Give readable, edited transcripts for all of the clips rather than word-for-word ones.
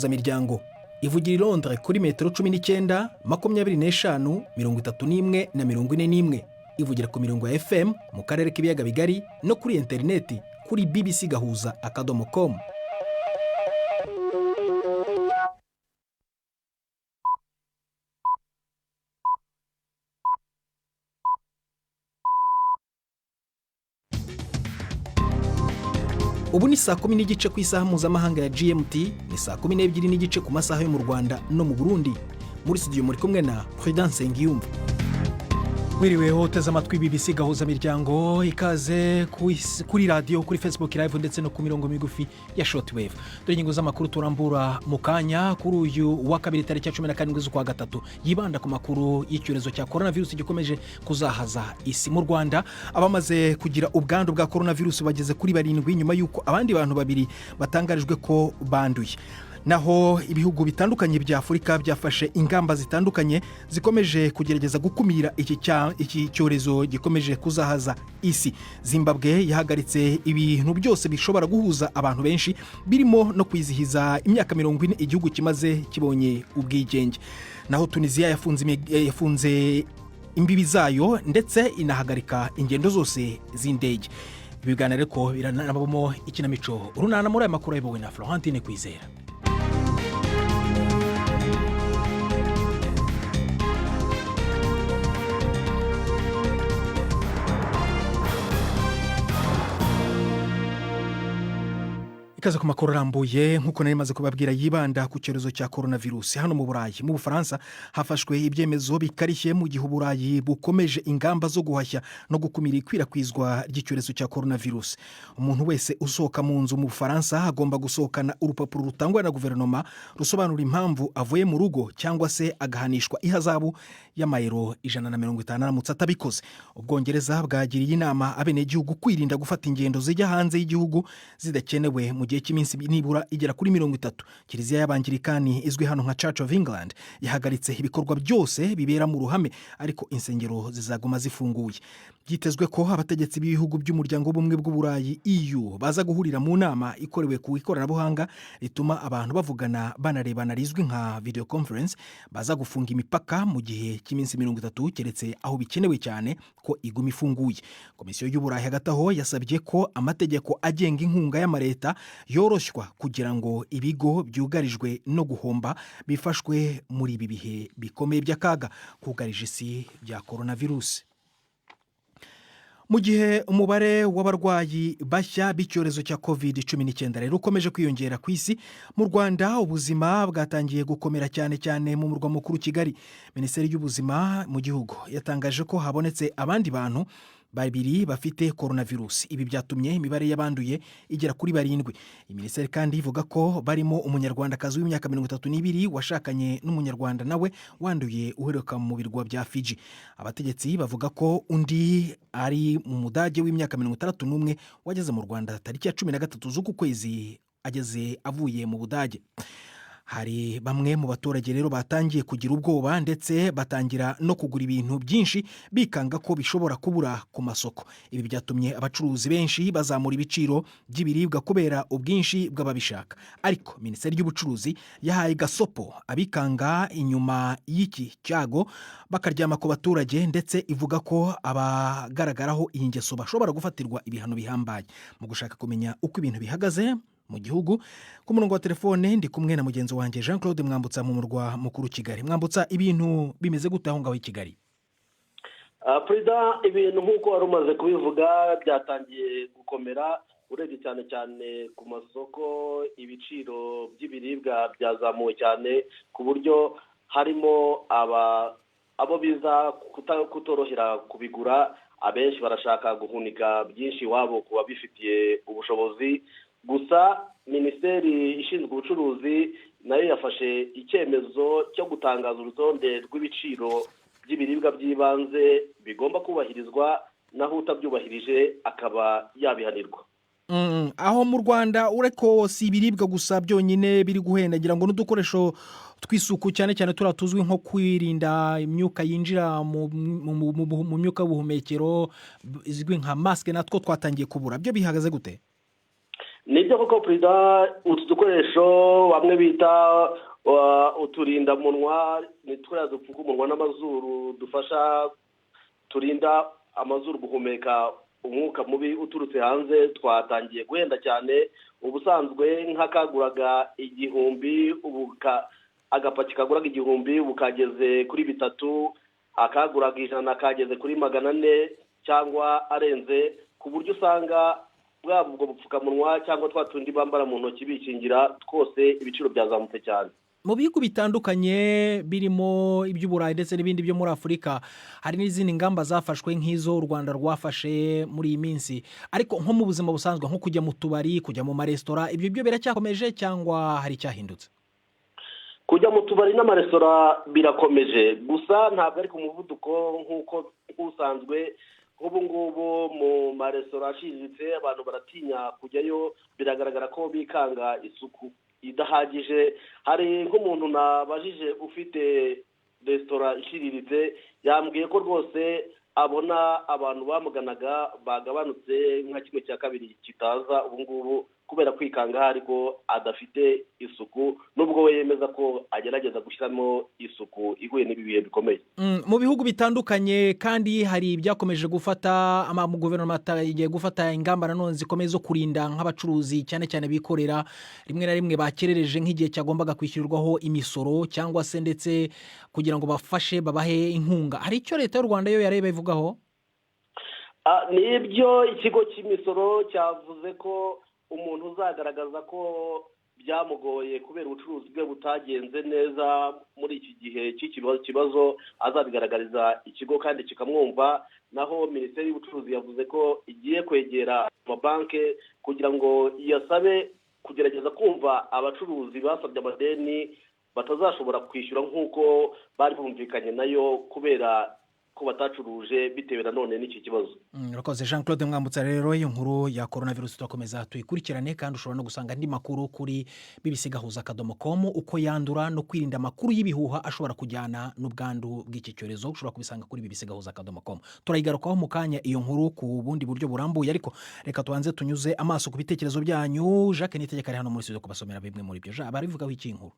Miryango ivugira i Londres kuri metero 19, 25, 31 na 41. Ivugira ku mirongo ya FM mu karere k'ibiyaga bigari no kuri interineti kuri bbcgahuza.com. Ubu ni saa 10:30 ku isaha mpuzamahanga ya GMT, ni saa 12:30 ku masaha yo mu Rwanda no mu Burundi. Muri studio muri kumwe na Prudence Nsengiyumva. Wiriweho uteze amatwi BBC Gahuza Miryango, ikaze kuri radiyo, kuri Facebook Live ndetse no ku mirongo migufi ya shortwave. Dore ingingo z'amakuru turambura mu kanya kuri uyu wa kabiri, tariki ya 17 z'ukwa gatatu, yibanda ku makuru y'icyorezo cya korona virusi gikomeje kuzahaza isi. Mu Rwanda, abamaze kugira ubwandu bwa korona virusi bageze kuri barindwi, nyuma y'uko abandi bantu babiri batangarijwe ko banduye. Naho ibihugu bitandukanye bya Afurika byafashe ingamba zitandukanye zikomeje kugerageza gukumira iki cyorezo gikomeje kuzahaza isi. Zimbabwe yahagaritse ibintu byose bishobora guhuza abantu benshi, birimo no kwizihiza imyaka 40 igihugu kimaze kibonye ubwigenge. Naho Tunisiya yafunze imbibi zayo ndetse inahagarika ingendo zose z'indege. Ibiganiro ariko biranabamo ikinamico Urunana. Muri aya makuru ayobowe na Florentine Kwizera. Ikaze ku makuru arambuye, nk'uko nari maze kubabwira, yibanda ku cyorezo cya korona virusi. Hano mu Burayi, mu Bufaransa hafashwe ibyemezo bikarishye mu gihe Uburayi bukomeje ingamba zo guhashya no gukumira ikwirakwizwa ry'icyorezo cya korona virusi. Umuntu wese usohoka mu nzu mu Bufaransa agomba gusohokana urupapuro rutangwa na guverinoma rusobanura impamvu avuye mu rugo, cyangwa se agahanishwa ihazabu y'amayero 150 aramutse atabikoze. Ubwongereza bwagiriye inama abenegihugu kwirinda gufata ingendo zijya hanze y'igihugu zidakenewe mu gihe cy'iminsi nibura igera kuri 30. Kiliziya y'Abangirikani izwi hano nka Church of England yahagaritse ibikorwa byose bibera mu ruhame, ariko insengero zizaguma zifunguye. Byitezwe ko abategetsi b'ibihugu by'Umuryango w'Ubumwe bw'Uburayi, EU, baza guhurira mu nama ikorewe ku ikoranabuhanga rituma abantu bavugana banarebana, rizwi nka video conference. Baza gufunga imipaka mu gihe cy'iminsi 30, keretse aho bikenewe cyane ko iguma ifunguye. Komisiyo y'Uburayi hagati aho yasabye ko amategeko agenga inkunga y'amareta yoroshywa kugira ngo ibigo byugarijwe no guhomba bifashwe muri ibi bihe bikomeye by'akaga kugarije isi bya korona virusi. Mu gihe umubare w'abarwayi bashya b'icyorezo cya Covid 19 rero ukomeje kwiyongera ku isi, mu Rwanda ubuzima bwatangiye gukomera, cyane cyane mu murwa mukuru Kigali. Minisiteri y'Ubuzima mu gihugu yatangaje ko habonetse abandi bantu babiri bafite korona virusi. Ibi byatumye imibare y'abanduye igera kuri barindwi. Iyi minisiteri kandi ivuga ko barimo Umunyarwandakazi w'imyaka 32 washakanye n'Umunyarwanda nawe wanduye uheruka mu birwa bya Fiji. Abategetsi bavuga ko undi ari mu Mudage w'imyaka 61 wageze mu Rwanda tariki ya 13 z'uku kwezi, ageze avuye mu Budage. Hari bamwe mu baturage rero batangiye kugira ubwoba, ndetse batangira no kugura ibintu byinshi bikanga ko bishobora kubura ku masoko. Ibi byatumye abacuruzi benshi bazamura ibiciro by'ibiribwa kubera ubwinshi bw'ababishaka. Ariko Minisiteri y'Ubucuruzi yahaye gasopo abikanga inyuma y'iki cyago bakaryama ku baturage, ndetse ivuga ko abagaragaraho iyi ngeso bashobora gufatirwa ibihano bihambaye. Mu gushaka kumenya uko ibintu bihagaze mu gihugu, ku murongo wa telefone ndi kumwe na mugenzi wanjye Jean Claude Mwambutsa mu murwa mukuru Kigali. Mwambutsa, ibintu bimeze gute aho ngaho i Kigali? Perezida, ibintu nk'uko wari umaze kubivuga byatangiye gukomera. Urebye cyane cyane ku masoko, ibiciro by'ibiribwa byazamuwe cyane, ku buryo harimo abo biza kutorohera kubigura. Abenshi barashaka guhunika byinshi iwabo ku babifitiye ubushobozi. Gusa Minisiteri ishinzwe ubucuruzi nayo yafashe icyemezo cyo gutangaza urutonde rw'ibiciro by'ibiribwa by'ibanze bigomba kubahirizwa, naho utabyubahirije akaba yabihanirwa. Aho mu Rwanda, ureko si ibiribwa gusa byonyine biri guhenda, ngira ngo n'udukoresho tw'isuku, cyane cyane turiya tuzwi nko kwirinda imyuka yinjira mu myuka y'ubuhumekero, izwi nka masike, natwo twatangiye kubura. Byo bihagaze gute? Nibyo koko perezida, utu dukoresho bamwe bita uturindamunwa ni turiya dupfuka umunwa n'amazuru, dufasha turinda amazuru guhumeka umwuka mubi uturutse hanze, twatangiye guhenda cyane. Ubusanzwe nk'akaguraga 1000, ubu agapaki kaguraga 1000 ubu kageze kuri 3000, akaguraga 100 kageze kuri 400 cyangwa arenze, ku buryo usanga bwaba ubwo bupfukamunwa cyangwa twa tundi bambara mu ntoki bikingira, twose ibiciro byazamutse cyane. Mu bihugu bitandukanye birimo iby'Uburayi ndetse n'ibindi byo muri Afurika, hari n'izindi ngamba zafashwe nk'izo u Rwanda rwafashe muri iyi minsi. Ariko nko mu buzima busanzwe, nko kujya mu tubari, kujya mu maresitora, ibyo byo biracyakomeje cyangwa hari icyahindutse? Kujya mu tubari n'amaresitora birakomeje, gusa ntabwo ari ku muvuduko nk'uko usanzwe. Nk'ubu ngubu mu maresitora aciriritse abantu baratinya kujyayo, biragaragara ko bikanga isuku idahagije. Hari nk'umuntu nabajije ufite resitora iciriritse, yambwiye ko rwose abona abantu bamuganaga bagabanutse, nka 1/2 kitaza ubu ngubu kubera kwikanga, ariko adafite isuku, nubwo we yemeza ko agerageza gushyiramo isuku ihuye n'ibi bihe bikomeye. Mu bihugu bitandukanye kandi hari ibyakomeje gufata, guverinoma igiye gufata ingamba nanone zikomeye zo kurinda nk'abacuruzi, cyane cyane bikorera, rimwe na rimwe bakerereje nk'igihe cyagombaga kwishyurirwaho imisoro, cyangwa se ndetse kugira ngo bafashe babahe inkunga. Hari icyo Leta y'u Rwanda yo yareba ivugaho? Nibyo, ikigo cy'imisoro cyavuze ko umuntu uzagaragaza ko byamugoye kubera ubucuruzi bwe butagenze neza muri iki gihe cy'iki kibazo azabigaragariza ikigo kandi kikamwumva. Naho Minisiteri y'Ubucuruzi yavuze ko igiye kwegera amabanki kugira ngo iyasabe kugerageza kumva abacuruzi basabye amadeni batazashobora kwishyura nk'uko bari bumvikanye nayo kubera ko batacuruje bitewe nanone n'iki kibazo. Urakoze Jean Claude Mwambutsa. Rero iyo nkuru ya korona virusi turakomeza tuyikurikirane, kandi ushobora no gusanga andi makuru kuri bbcgahuza.com, uko yandura no kwirinda amakuru y'ibihuha ashobora kujyana n'ubwandu bw'iki cyorezo, ushobora kubisanga kuri bbcgahuza.com. Turayigarukaho mu kanya iyo nkuru ku bundi buryo burambuye, ariko reka tubanze tunyuze amaso ku bitekerezo byanyu. Jacques Nitegeka ari hano muri studio kubasomera bimwe muri byo. Barivugaho iki nkuru?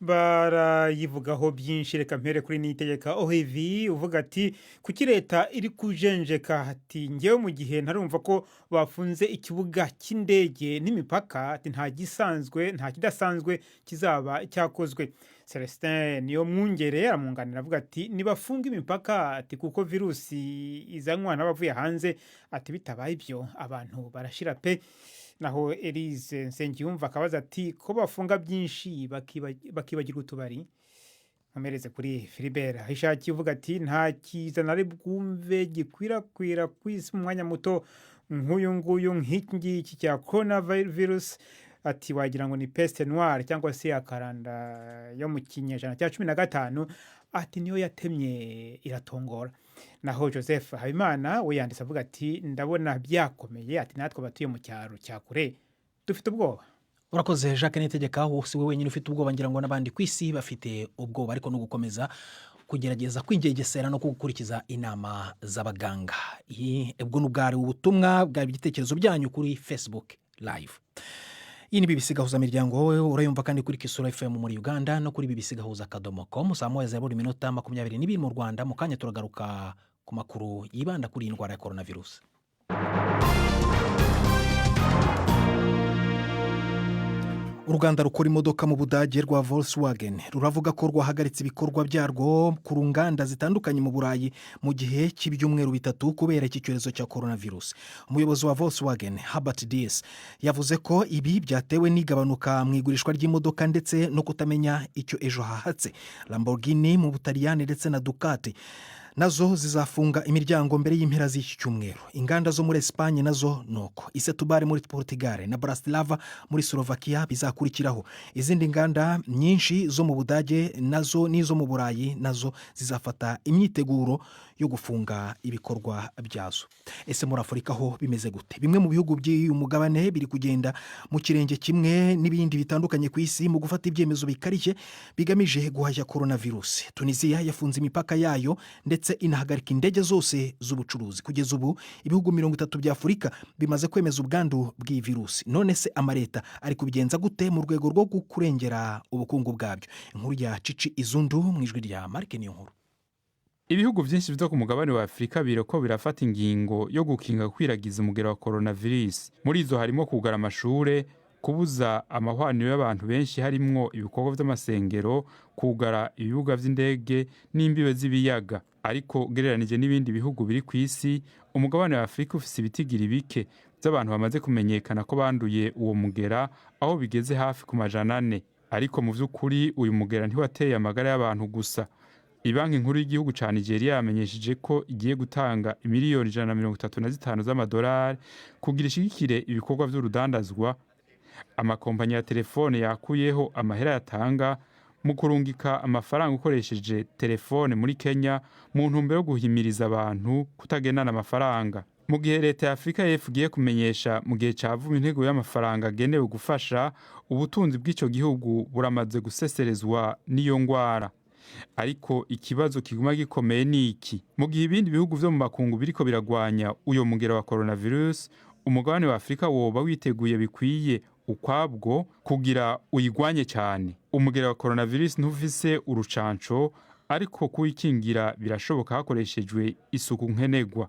Barayivugaho byinshi. Reka mpere kuri Niyitegeka Ohevi uvuga ati: "Kuki leta iri kujenjeka?" Ati: "Ngewe mu gihe ntarumva ko bafunze ikibuga cy'indege n'imipaka," ati, "nta gisanzwe, nta kidasanzwe kizaba cyakozwe." Celestin Niyo Mwungere aramwunganira avuga ati: "Nibafunga imipaka," ati, "kuko virusi izanwa n'abavuye hanze," ati, "bitabaye ibyo abantu barashira pe." Naho Elise Nsengiyumva akabaza ati: "Ko bafunga byinshi bakibagirwa utubari?" Nkomereze kuri Philibert Ahishakiye uvuga ati: "Nta kiza nari bwumve gikwirakwira ku isi mu mwanya muto nk'uyu nguyu, nk'iki ngiki cya coronavirus." Ati: "Wagira ngo ni peste noire cyangwa se akaranda yo mu kinyejana cya 15," ati, "niyo yatemye iratongora." Naho Joseph Habimana we yanditse avuga ati: "Ndabona byakomeye," ati, "natwe abatuye mu cyaro cya kure dufite ubwoba." Urakoze Jacques Nitegeka. Si we wenyine ufite ubwoba, ngira ngo n'abandi ku isi bafite ubwoba, ariko no gukomeza kugerageza kwigengesera no gukurikiza inama z'abaganga. Ubwo ni ubwari ubutumwa bwa ibitekerezo byanyu kuri Facebook Live. Iyi ni BBC Gahuza Miryango, wowe urayumva kandi kuri Kisoro FM muri Uganda no kuri bbcgahuza.com. Saa 1 za buri minota 22 mu Rwanda. Mu kanya turagaruka ku makuru yibanda kuri iyi ndwara ya korona virusi. Uruganda rukora imodoka mu Budage rwa Volkswagen ruravuga ko rwahagaritse ibikorwa byarwo ku nganda zitandukanye mu Burayi mu gihe cy'ibyumweru 3 kubera iki cyorezo cya korona virusi. Umuyobozi wa Volkswagen, Herbert Diess, yavuze ko ibi byatewe n'igabanuka mu igurishwa ry'imodoka ndetse no kutamenya icyo ejo hahatse. Lamborghini mu Butaliyani ndetse na Ducati nazo zizafunga imiryango mbere y'impera z'iki cyumweru. Inganda zo muri Esipanye nazo nuko, i Setúbal muri Portugal na Bratislava muri Slovakia bizakurikiraho. Izindi nganda nyinshi zo mu Budage nazo n'izo mu Burayi nazo zizafata imyiteguro yo gufunga ibikorwa byazo. Ese muri Afurika ho bimeze gute? Bimwe mu bihugu by'uyu mugabane biri kugenda mu kirenge kimwe n'ibindi bitandukanye ku isi mu gufata ibyemezo bikarishye bigamije guhashya korona virusi. Tunisiya yafunze imipaka yayo ndetse inahagarika indege zose z'ubucuruzi. Kugeza ubu ibihugu 30 bya Afurika bimaze kwemeza ubwandu bw'iyi virusi. None se amaleta ari kubigenza gute mu rwego rwo kurengera ubukungu bwabyo? Inkuru ya Cici Izundu mu ijwi rya Marike niyo nkuru. Ibihugu byinshi byo ku mugabane wa Afurika biriko birafata ingingo yo gukinga kwiragiza umugera wa coronavirus. Muri izo harimo kugara amashure, kubuza amahwaniro y'abantu benshi harimwo ibikorwa vy'amasengero, kugara ibibuga vy'indege n'imbibe z'ibiyaga. Ariko ugereranije n'ibindi bihugu biri ku isi, umugabane wa Afurika ufise ibitigiri bike by'abantu bamaze kumenyekana ko banduye uwo mugera, aho bigeze hafi ku 400. Ariko mu vy'ukuri uyu mugera ntiwateye amagara y'abantu gusa. Ibanki nkuru y'igihugu ca Nigeria yamenyesheje ko igiye gutanga imiliyoni 135 z'amadolari kugira ishigikire ibikorwa vy'urudandazwa. Amakompanyi ya telefone yakuyeho amahera yatanga mu kurungika amafaranga ukoresheje telefone muri Kenya, mu ntumbero yo guhimiriza abantu kutagendana amafaranga. Mu gihe leta ya Afurika y'Epfo igiye kumenyesha mu gihe ca vuba intego y'amafaranga agenewe gufasha ubutunzi bw'ico gihugu, buramaze guseserezwa n'iyo ngwara. Ariko ikibazo kiguma gikomeye ni iki: mu gihe ibindi bihugu vyo mu makungu biriko biragwanya uyo mugera wa coronavirus, umugabane wa Afurika woba witeguye bikwiye ukwabwo kugira uyigwanye cyane? Umugera wa coronavirus ntufise urucanco, ariko kuwikingira birashoboka hakoreshejwe isuku nkenegwa.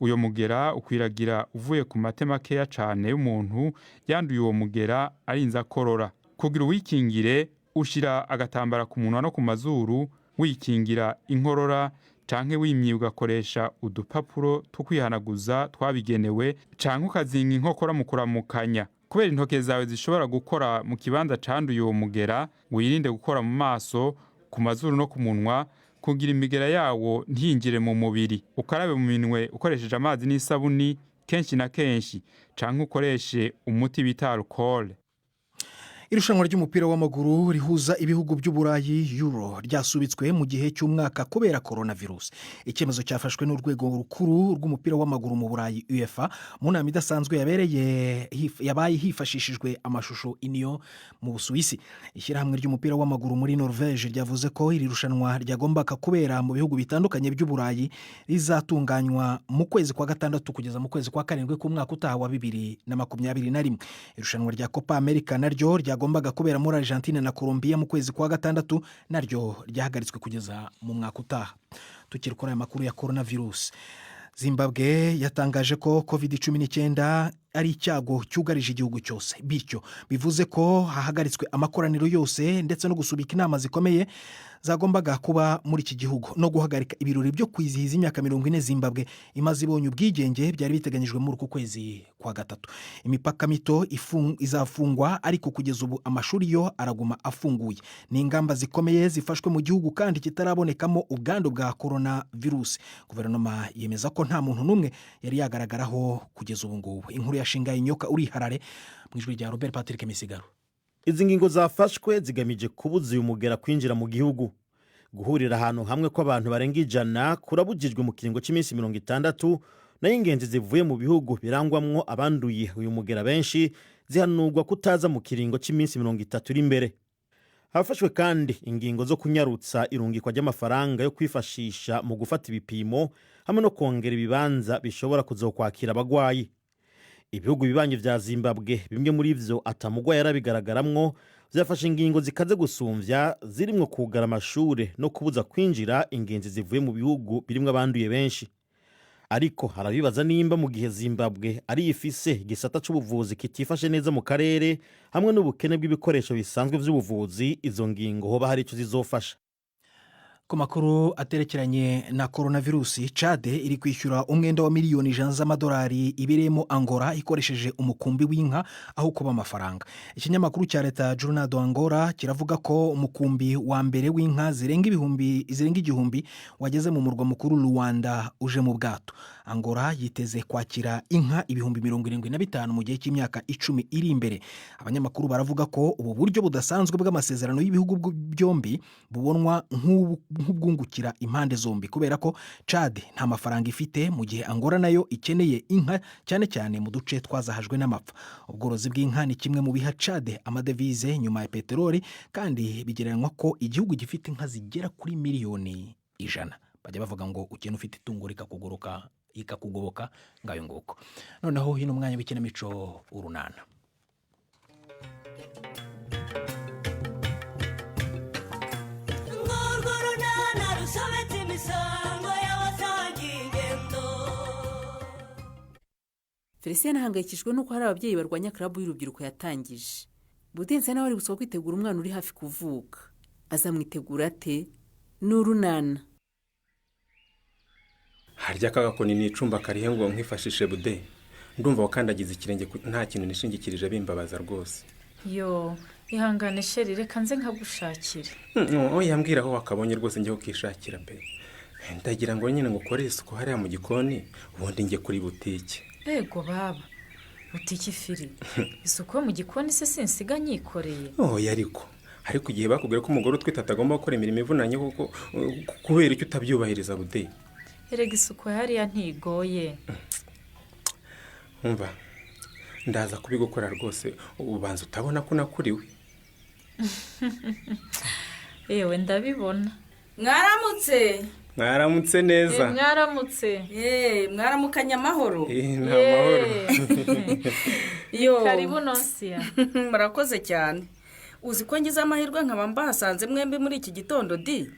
Uyo mugera ukwiragira uvuye ku mate makeya cane y'umuntu yanduye uwo mugera arinze akorora. Kugira uwikingire, ushira agatambara ku munwa no ku mazuru wikingira inkorora, canke wimye ugakoresha udupapuro two kwihanaguza twabigenewe, canke ukazinga inkokora mu kuramukanya. Kubera intoke zawe zishobora gukora mu kibanza canduye uwo mugera, wirinde gukora mu maso, ku mazuru no ku munwa kugira imigera yawo ntiyinjire mu mubiri. Ukarabe mu minwe ukoresheje amazi n'isabuni kenshi na kenshi, canke ukoreshe umuti bita alcool. Irushanwa ry'umupira w'amaguru rihuza ibihugu by'Uburayi, Euro, ryasubitswe mu gihe cy'umwaka kubera korona virusi. Icyemezo cyafashwe n'urwego rukuru rw'umupira w'amaguru mu Burayi, UEFA, mu nama idasanzwe yabereye yabaye hifashishijwe amashusho iniyo mu Busuwisi. Ishyirahamwe ry'umupira w'amaguru muri Norvege ryavuze ko iri rushanwa ryagombaga kubera mu bihugu bitandukanye by'Uburayi rizatunganywa mu kwezi kwa gatandatu kugeza mu kwezi kwa karindwi k'umwaka utaha wa 2021. Irushanwa rya Copa America naryo ryagombaga kubera muri Argentine na Colombia mu kwezi kwa gatandatu naryo ryahagaritswe kugeza mu mwaka utaha. Tukiri kuri aya makuru ya korona virusi, Zimbabwe yatangaje ko COVID 19 ari icyago cyugarije igihugu cyose, bityo bivuze ko hahagaritswe amakoraniro yose ndetse no gusubika inama zikomeye zagombaga kuba muri iki gihugu, no guhagarika ibirori byo kwizihiza imyaka 40 Zimbabwe imaze ibonye ubwigenge byari biteganyijwe muri uku kwezi kwa gatatu. Imipaka mito izafungwa, ariko kugeza ubu amashuri yo araguma afunguye. Ni ingamba zikomeye zifashwe mu gihugu kandi kitarabonekamo ubwandu bwa korona virusi. Guverinoma yemeza ko nta muntu n'umwe yari yagaragaraho kugeza ubu ngubu. Inkuru yashingaye inyoka uri Harare mu ijwi rya Robert Patrick Misigaro. Izi ngingo zafashwe zigamije kubuza uyu mugera kwinjira mu gihugu. Guhurira ahantu hamwe kw'abantu barenga 100 kurabujijwe mu kiringo cy'iminsi 60, nayo ingenzi zivuye mu bihugu birangwamwo abanduye uyu mugera benshi zihanurwa kutaza mu kiringo cy'iminsi 30 iri imbere. Hafashwe kandi ingingo zo kunyarutsa irungikwa ry'amafaranga yo kwifashisha mu gufata ibipimo hamwe no kongera ibibanza bishobora kuzokwakira abagwayi. Ibihugu bibanyi vya Zimbabwe, bimwe muri vyo atamugwayi yarabigaragaramwo, vyafashe ingingo zikaze gusumvya, zirimwo kugara amashure no kubuza kwinjira ingenzi zivuye mu bihugu birimwo abanduye benshi. Ariko harabibaza nimba mu gihe Zimbabwe ari ifise igisata c'ubuvuzi kitifashe neza mu karere hamwe n'ubukene bw'ibikoresho bisanzwe vy'ubuvuzi, izo ngingo hoba hari ico zizofasha. Ku makuru aterekeranye na korona virusi, Cade iri kwishyura umwenda wa miliyoni 100 z'amadolari ibereyemo Angola ikoresheje umukumbi w'inka aho kuba amafaranga. Ikinyamakuru cya leta Jornal de Angola kiravuga ko umukumbi wa mbere w'inka zirenga 1000 wageze mu murwa mukuru Luanda uje mu bwato. Angola yiteze kwakira inka 75,000 mu gihe cy'imyaka 10 iri imbere. Abanyamakuru baravuga ko ubu buryo budasanzwe bw'amasezerano y'ibihugu byombi bubonwa nk'ubwungukira impande zombi, kubera ko Chad nta mafaranga ifite, mu gihe Angola nayo ikeneye inka cyane cyane mu duce twazahajwe n'amapfa. Ubworozi bw'inka ni kimwe mu biha Chad amadevize nyuma ya peteroli, kandi bigereranywa ko igihugu gifite inka zigera kuri miliyoni 100. Bajya bavuga ngo ukena ufite itungo rikakuguruka ikakugoboka. Ngayo nguko. Noneho hino umwanya w'ikinamico Urunana. Urwo runana rusobetse imisango y'abasangiye ingendo. Felicien ahangayikishijwe n'uko hari ababyeyi barwanya club y'urubyiruko yatangije. Budense nawe ari gusaba kwitegura umwana uri hafi kuvuka. Azamwitegura ate? Ni Urunana. Harya kagakoni ni icumba karihe ngo nkwifashishe bude? Ndumva wakandagiza ikirenge nta kintu nishingikirije, bimbabaza rwose. Yo, ihangane chéri, reka nze nkagushakire. Oya, mbwira aho wakabonye rwose njye kukishakira pe. Ndagira ngo nyine ngo ukore isuku hariya mu gikoni, ubundi njye kuri butike. Ego baba, butike ifiri isuku yo mu gikoni se sinsiga nyikoreye? Oya, ariko igihe bakubwiye ko umugore utwite atagomba gukora imirimo ivunanye koko, kubera icyo utabyubahiriza bude? Erega isuku hariya ntigoye. Umva, ndaza kubigukora rwose, ubanza utabona ko nakuriwe. Yewe, ndabibona. Mwaramutse. Mwaramutse neza. Mwaramutse. Mwaramukanye amahoro. Ni amahoro. Yo. Karibu Nonsiya. Murakoze cyane. Uzi ko ngize amahirwe nkaba mbahasanze mwembi muri iki gitondo di?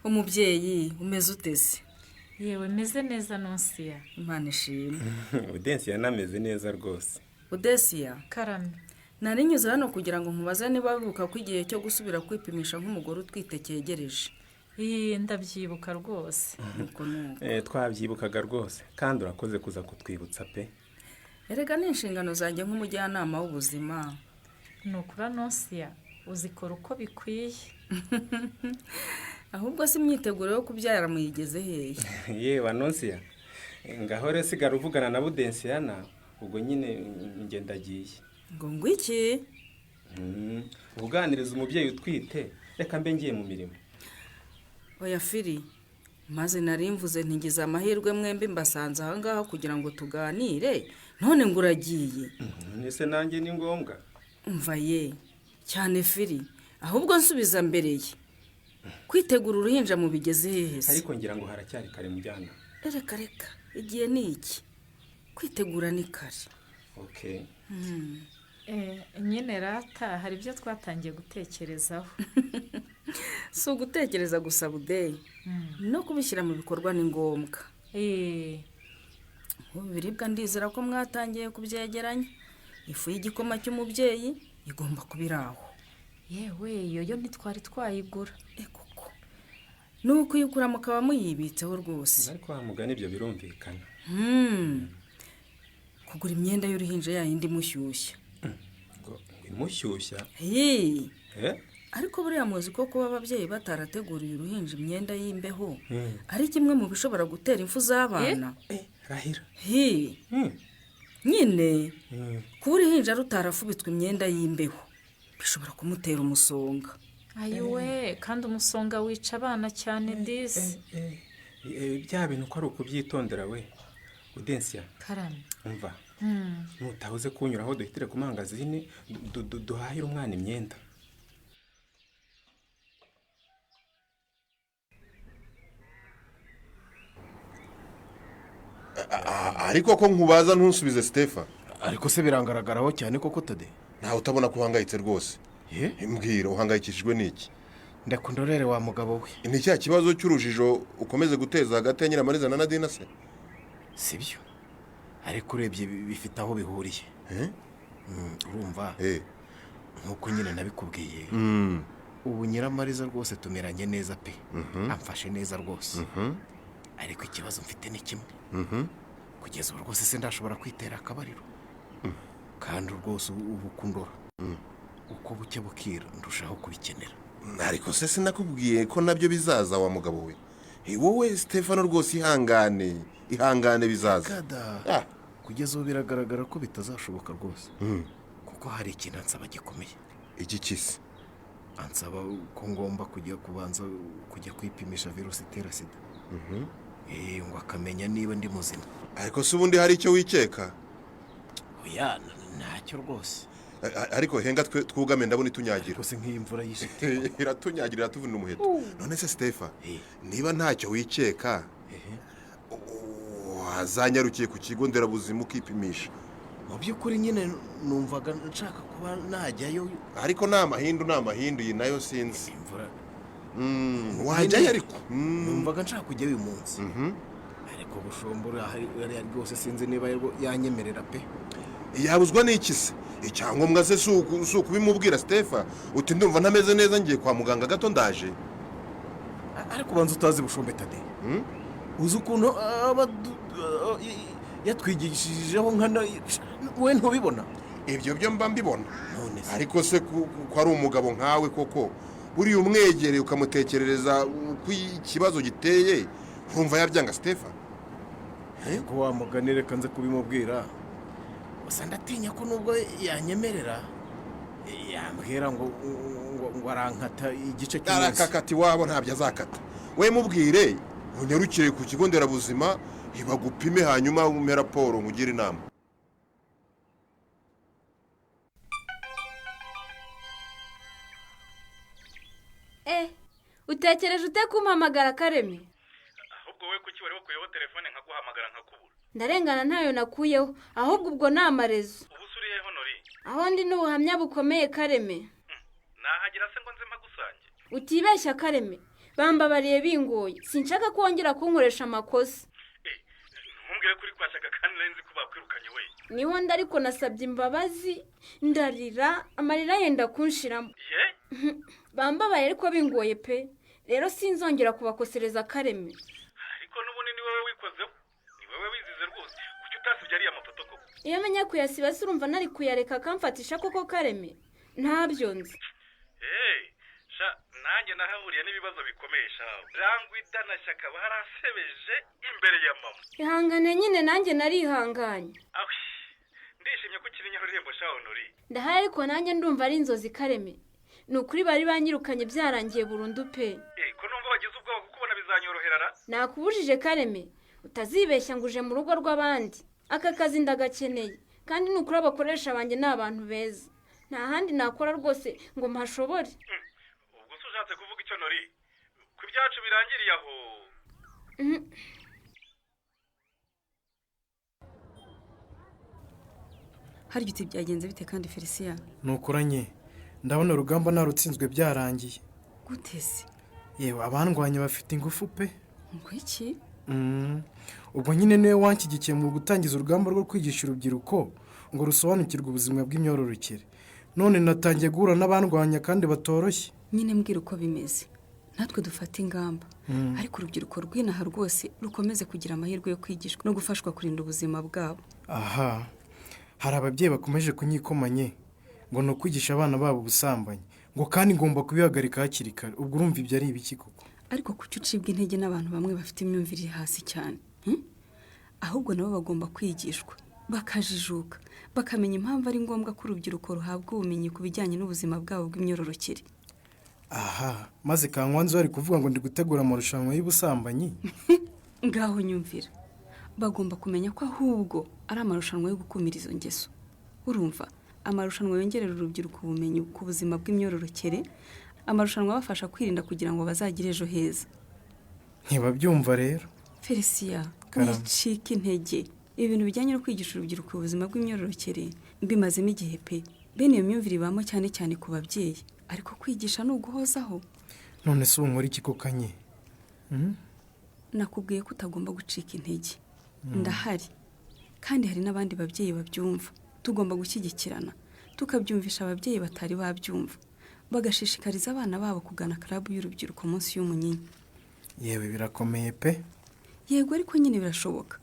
Umubyeyi, umeze uteze? Yewe, meze neza Nonsiya. Imana ishimwe. Udensi yanameze neza rwose. Udesiya. Karame. Nari nyuze hano kugira ngo nkubaze niba wibuka ko igihe cyo gusubira kwipimisha nk'umugore utwite cyegereje. Iyi, ndabyibuka rwose. Nuko nuko. Twabyibukaga rwose, kandi urakoze kuza kutwibutsa pe. Erega ni inshingano zanjye nk'umujyanama w'ubuzima. Ni ukuri Nonsiya, uzikora uko bikwiye. Ahubwo si imyiteguro yo kubyara muyigeze hehe? Yewe Anonsiya, ngaho rero sigara uvugana na Budensiyana, ubwo nyine njye ndagiye. Ngo ngwiki? Uganiriza umubyeyi utwite, reka mbe ngiye mu mirimo. Oya firi, maze nari mvuze ntigize amahirwe mwembi mbasanze aha ngaha kugira ngo tuganire, none ngo uragiye. Ese nanjye ni ngombwa? Umva ye cyane firi, ahubwo nsubiza mbere ye. Kwitegura uruhinja mubigeze hehe se? Ariko ngira ngo haracyari kare mujyana. Reka reka, igihe ni iki, kwitegura ni kare. Okay. Nyine rata hari ibyo twatangiye gutekerezaho. Si ugutekereza gusa budeyi, no kubishyira mu bikorwa ni ngombwa. Ubu biribwa ndizera ko mwatangiye kubyegeranya. Ifu y'igikoma cy'umubyeyi igomba kuba iri aho. Yewe, iyo yo ntitwari twayigura. Koko ni ukuyigura mukaba muyibitseho rwose. Ariko wa mugani ibyo birumvikana. Kugura imyenda y'uruhinja yayindi imushyushya. Ngo imushyushya? Hey. Ariko buriya muzi ko kuba ababyeyi batarateguriye uruhinja imyenda y'imbeho ari kimwe mu bishobora gutera impfu z'abana? Rahira. Nyine kuba uruhinja rutarafubitswe imyenda y'imbeho bishobora kumutera umusonga. Ayiwe, kandi umusonga wica abana cyane disi. Bya bintu ko ari ukubyitondera we. Udensiya. Karame. Umva, nutabuze kunyura aho duhitire ku mangazini duhahire umwana imyenda. Ariko ko nkubaza ntusubize Stefa. Ariko se birangaragaraho cyane koko Tade? Ntawe utabona ko uhangayitse rwose. Mbwira, uhangayikishijwe n'iki? Ndakundorere wa mugabo we. Ni cya kibazo cy'urujijo ukomeze guteza hagati ya Nyiramariza na Nadine se? Sibyo, ariko urebye bifite aho bihuriye. Urumva nk'uko nyine nabikubwiye, ubu Nyiramariza rwose tumeranye neza pe, amfashe neza rwose. Ariko ikibazo mfite ni kimwe, kugeza ubu rwose se ndashobora kwitera akabariro, kandi rwose ubu kundora uko buke bukira ndushaho kubikenera. Ariko se sinakubwiye ko nabyo bizaza wa mugabo we? Wowe Stefano rwose ihangane, ihangane bizaza. Kada kugeza ubu biragaragara ko bitazashoboka rwose, kuko hari ikintu ansaba gikomeye. Iki kisi? Ansaba ko ngomba kujya kubanza kujya kwipimisha virusi itera sida, ngo akamenya niba ndi muzima. Ariko se ubundi hari icyo wikeka? Oya, ntacyo rwose. Ariko henga twugame, ndabona itunyagira. Rwose nk'iyi mvura yishe iratunyagira, iratuvuna umuheto. None se Stefa, niba ntacyo wikeka, wazanyarukiye ku kigo nderabuzima ukipimisha? Mu by'ukuri nyine numvaga nshaka kuba najyayo. Ariko ni amahindu, ni amahindu, iyi nayo sinzi. Imvura. Wajyayo ariko. Numvaga nshaka kujyayo uyu munsi, ariko Bushombora hariya rwose sinzi niba yanyemerera pe. Yabuzwa n'iki se? Icyangombwa se si ukubimubwira Stefa, uti ndumva ntameze neza, ngiye kwa muganga gato ndaje. Ariko ubanza utazi Bushombe Tade, uzi ukuntu aba yatwigishijeho nkana, we ntubibona? Ibyo byo mba mbibona, ariko se ko ari umugabo nkawe koko, buriya umwegereye ukamutekerereza uko ikibazo giteye, nkumva yabyanga Stefa? Ariko wa mugani reka nze kubimubwira. Gusa ndatinya ko nubwo yanyemerera yambwira ngo ngo arankata igice cy'umunsi. Arakakata iwabo, ntabyo azakata. We mubwire unyarukire ku kigo nderabuzima bagupime, hanyuma umpe raporo nkugire inama. Utekereje ute kumpamagara Kareme? Ahubwo wowe kuki wari wakuyeho telefone nkaguhamagara nkakubura? Ndarengana ntayo nakuyeho, ahubwo ubwo ni amarezo. Ubu se uri he Honori? Aho ndi ni ubuhamya bukomeye Kareme. Nahagera se ngo nze mpagusange? Utibeshya Kareme, bambabariye bingoye, sinshaka ko wongera kunkoresha amakosa. Ntumbwire ko uri kwa Shyaka kandi nari nzi ko bakwirukanye we. Niho ndi, ariko nasabye imbabazi, ndarira, amarira yenda kunshiramo. Ye? Bambabaye ariko bingoye pe. Rero sinzongera kubakosereza Kareme. Ariko n'ubundi ni wowe wikozeho, ni wowe wizize rwose. Kuki utasibye ariya mafoto koko? Iyo menya kuyasiba se urumva nari kuyareka akamfatisha koko Kareme? Ntabyo nzi. Sha nanjye nahahuriye n'ibibazo bikomeye sha. Rangwida na Shyaka barasebeje imbere ya mama. Ihangane nyine, nanjye narihanganye. Awi, ndishimye ko ukiri Nyarurembo sha Honori. Ndahari ariko nanjye ndumva ari inzozi Kareme. Ni ukuri bari banyirukanye byarangiye burundu pe. Ko numva bagize ubwoba kukubona bizanyorohera ra? Nakubujije Kareme, utazibeshya ngo uje mu rugo rw'abandi. Aka kazi ndagakeneye, kandi ni ukuri abakoresha banjye ni abantu beza. Nta handi nakora rwose ngo mpashobore. Ubwo se ushatse kuvuga icyo Nori? Ko ibyacu birangiriye aho. Harya uti byagenze bite kandi Felicien? Nukuranye ndabona urugamba narutsinzwe byarangiye. Gute se? Yewe, abandwanya bafite ingufu pe. Ngo iki? Ubwo nyine niwe wanshyigikiye mu gutangiza urugamba rwo kwigisha urubyiruko ngo rusobanukirwe ubuzima bw'imyororokere. None natangiye guhura n'abandwanya kandi batoroshye. Nyine mbwira uko bimeze, natwe dufate ingamba. Ariko urubyiruko rw'inaha rwose rukomeze kugira amahirwe yo kwigishwa no gufashwa kurinda ubuzima bwabo. Aha hari ababyeyi bakomeje kunyikomanye ngo ni ukwigisha abana babo ubusambanyi, ngo kandi ngomba kubihagarika hakiri kare. Ubwo urumva ibyo ari ibiki koko? Ariko kuki ucibwa intege n'abantu bamwe bafite imyumvire iri hasi cyane? Ahubwo nabo bagomba kwigishwa bakajijuka, bakamenya impamvu ari ngombwa ko urubyiruko ruhabwa ubumenyi ku bijyanye n'ubuzima bwabo bw'imyororokere. Aha maze Kankwanzi bari kuvuga ngo ndi gutegura amarushanwa y'ubusambanyi. Ngaho nyumvira, bagomba kumenya ko ahubwo ari amarushanwa yo gukumira izo ngeso. Urumva, amarushanwa yongerera urubyiruko ubumenyi ku buzima bw'imyororokere, amarushanwa abafasha kwirinda kugira ngo bazagire ejo heza. Ntibabyumva rero. Felicien, wicika intege. Ibintu bijyanye no kwigisha urubyiruko ubuzima bw'imyororokere mbimazemo igihe pe. Bene iyo myumvire ibamo cyane cyane ku babyeyi, ariko kwigisha ni uguhozaho. None se ubu nkora iki koko nye? Nakubwiye ko utagomba gucika intege. Ndahari kandi hari n'abandi babyeyi babyumva. Tugomba gushyigikirana, tukabyumvisha ababyeyi batari babyumva, bagashishikariza abana babo kugana club y'urubyiruko munsi y'umunyinya. Yewe birakomeye pe. Yego ariko nyine birashoboka.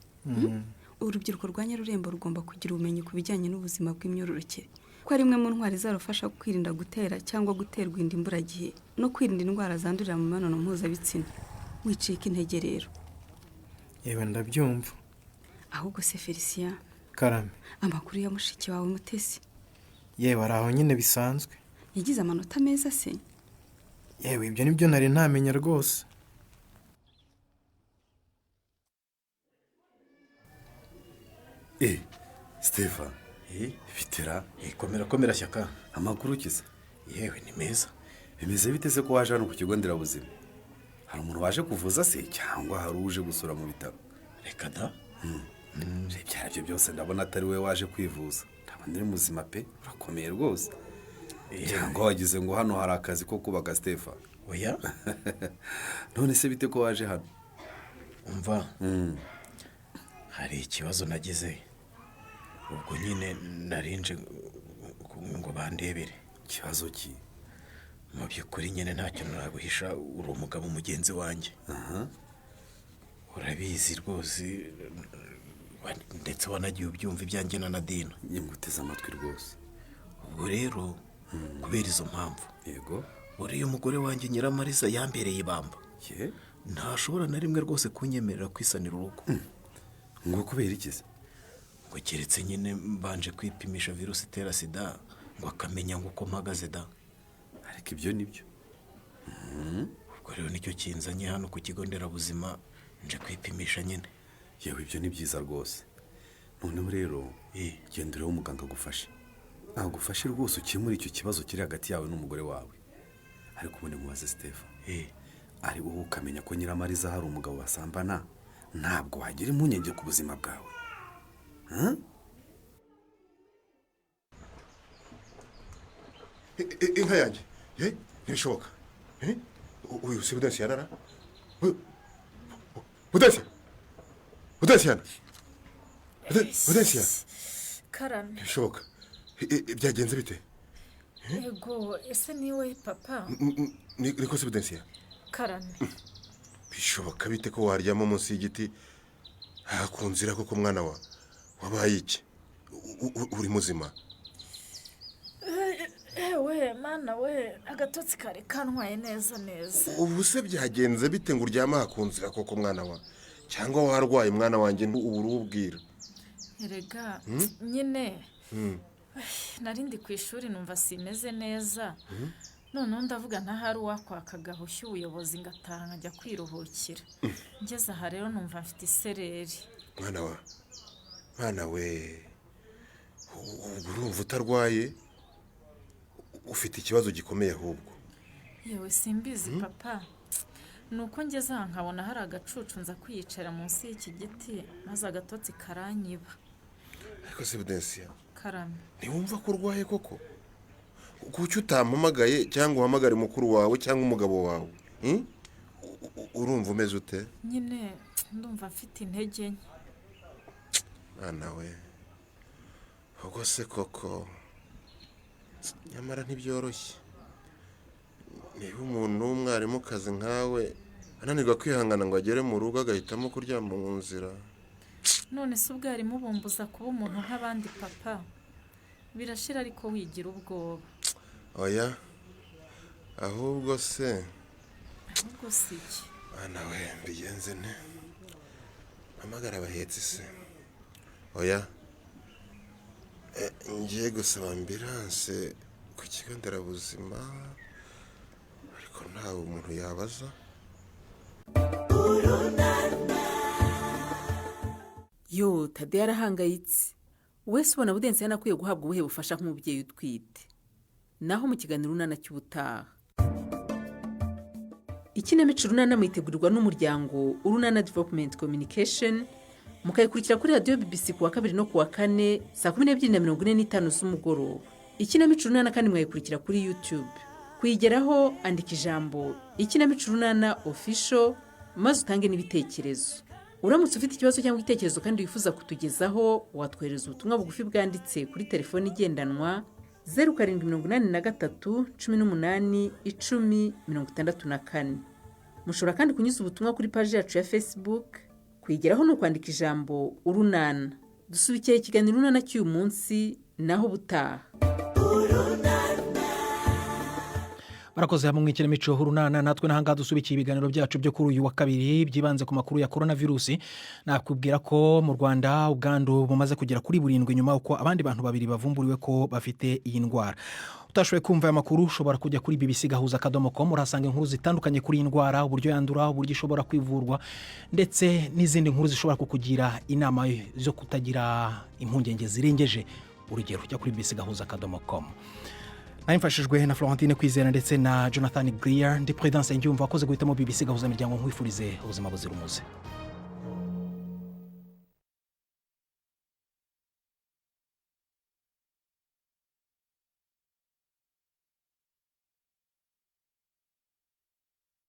Urubyiruko rwa Nyarurembo rugomba kugira ubumenyi ku bijyanye n'ubuzima bw'imyororokere, ko ari imwe mu ntwari zarufasha kwirinda gutera cyangwa guterwa inda imburagihe no kwirinda indwara zandurira mu mibonano mpuzabitsina. Wicika intege rero. Yewe, ndabyumva. Ahubwo se Felicien? Karame. Amakuru ya mushiki wawe Mutesi? Yewe, ari aho nyine bisanzwe. Yagize amanota meza se? Yewe, ibyo nibyo nari ntamenya rwose. Stefan, bitera? Komera, komera Shyaka. Amakuru ukize? Yewe, ni meza. Bimeze bite se ko waje hano ku kigo nderabuzima? Hari umuntu waje kuvuza se, cyangwa hari uje gusura mu bitaro? Reka da. Ibyo aribyo byose, ndabona atari we waje kwivuza. Ndabona uri muzima pe, urakomeye rwose. Cyangwa wagize ngo hano hari akazi ko kubaka, Stefan? Oya. None se bite ko waje hano? Umva, hari ikibazo nagize, ubwo nyine narinje ngo bandebere. Ikibazo ki? Mu by'ukuri nyine ntacyo naguhisha, uri umugabo mugenzi wanjye, urabizi rwose, ndetse wanagiye ubyumva ibyanjye na Nadine. Nguteze amatwi rwose. Ubwo rero kubera izo mpamvu, yego, uriya mugore wanjye Nyiramariza yambereye ibamba, ntashobora na rimwe rwose kunyemerera kwisanira urugo. Ngo kubera iki se? Ngo keretse nyine mbanje kwipimisha virusi itera sida, ngo akamenya ngo uko mpagaze da. Ariko ibyo nibyo. Ubwo rero nicyo kinzanye hano ku kigo nderabuzima, nje kwipimisha nyine. Yewe, ibyo ni byiza rwose. Noneho rero genda urebe umuganga agufashe, agufashe rwose ukemure icyo kibazo kiri hagati yawe n'umugore wawe. Ariko ubundi mubaze Stefan, ari wowe ukamenya ko Nyiramariza hari umugabo basambana, ntabwo wagira impungenge ku buzima bwawe? Inka yanjye, ntibishoboka. Uyu si Budensiyana ra? Budensiya, Budensiyana, Budensiya! Karame. Ntibishoboka, byagenze bite? Yego, ese niwe papa? Niko se Budensiya? Karame. Bishoboka bite ko waryama munsi y'igiti ku nzira koko? Mwana wa, wabaye iki? Uri muzima? Ewe mana we, agatotsi kari kantwaye neza neza. Ubu se byagenze bite ngo uryame aha ku nzira koko, mwana wa? Cyangwa warwaye, mwana wanjye, ubu urubwira? Erega nyine narindi ku ishuri, numva simeze neza, noneho ndavuga ntahari uwakwaka gahushya ubuyobozi, ngataha nkajya kwiruhukira. Ngeze aha rero numva mfite isereri. Mwana wa, mwana we, ubwo urumva utarwaye, ufite ikibazo gikomeye ahubwo. Yewe, simbizi papa, ni uko ngeze aha nkabona hari agacucu, nza kwiyicara munsi y'iki giti, maze agatotsi karanyiba. Ariko se Budensiya? Karame. Ntiwumva ko urwaye koko? Kuki utampamagaye, cyangwa uhamagare mukuru wawe cyangwa umugabo wawe? Urumva umeze ute? Nyine ndumva mfite intege nke. Mwana we, ubwo se koko, nyamara ntibyoroshye niba umuntu w'umwarimukazi nkawe ananirwa kwihangana ngo agere mu rugo, agahitamo kuryama mu nzira. None se ubwarimu bumbuza kuba umuntu nk'abandi papa? Birashira, ariko wigira ubwoba. Oya, ahubwo se? Ahubwo si iki? Mwana we, mbigenze nte? Mpamagara abahetsi se? Oya, ngiye gusaba ambulance ku kigo nderabuzima, ariko ntawe umuntu yabaza. Yo, Tadeyo arahangayitse. Wese ubona Budensi yanakwiye guhabwa ubuhe bufasha nk'umubyeyi utwite? Naho mu kiganiro Urunana cy'ubutaha. Ikinamico Urunana muyitegurirwa n'umuryango Urunana Development Communication, mukayikurikira kuri radiyo BBC ku wa kabiri no ku wa kane saa 12:45 z'umugoroba. Ikinamico Urunana kandi mwayikurikira kuri YouTube. Kuyigeraho, andika ijambo "Ikinamico Urunana Official", maze utange n'ibitekerezo. Uramutse ufite ikibazo cyangwa igitekerezo kandi wifuza kutugezaho, watwohereza ubutumwa bugufi bwanditse kuri telefoni igendanwa 0783181064. Mushobora kandi kunyuza ubutumwa kuri paji yacu ya Facebook. Kuyigeraho ni ukwandika ijambo "Urunana". Dusubikiye ikiganiro Urunana cy'uyu munsi, naho ubutaha. Murakoze hamwe mu ikinamico Urunana. Natwe n'ahangaha dusubikiye ibiganiro byacu byo kuri uyu wa kabiri byibanze ku makuru ya korona virusi. Nakubwira ko mu Rwanda ubwandu bumaze kugera kuri 7 nyuma uko abandi bantu babiri bavumburiwe ko bafite iyi ndwara. Utashoboye kumva aya makuru, ushobora kujya kuri bbcgahuza.com, urahasanga inkuru zitandukanye kuri iyi ndwara, uburyo yandura, uburyo ishobora kwivurwa, ndetse n'izindi nkuru zishobora kukugira inama zo kutagira impungenge zirengeje urugero. Jya kuri bbcgahuza.com. Nawe mfashijwe na Florentine Kwizera ndetse na Jonathan Greer. Ndi Prudence Ngiyumva, wakoze guhitamo BBC Gahuza Miryango. Nkwifurize ubuzima buzira umuze.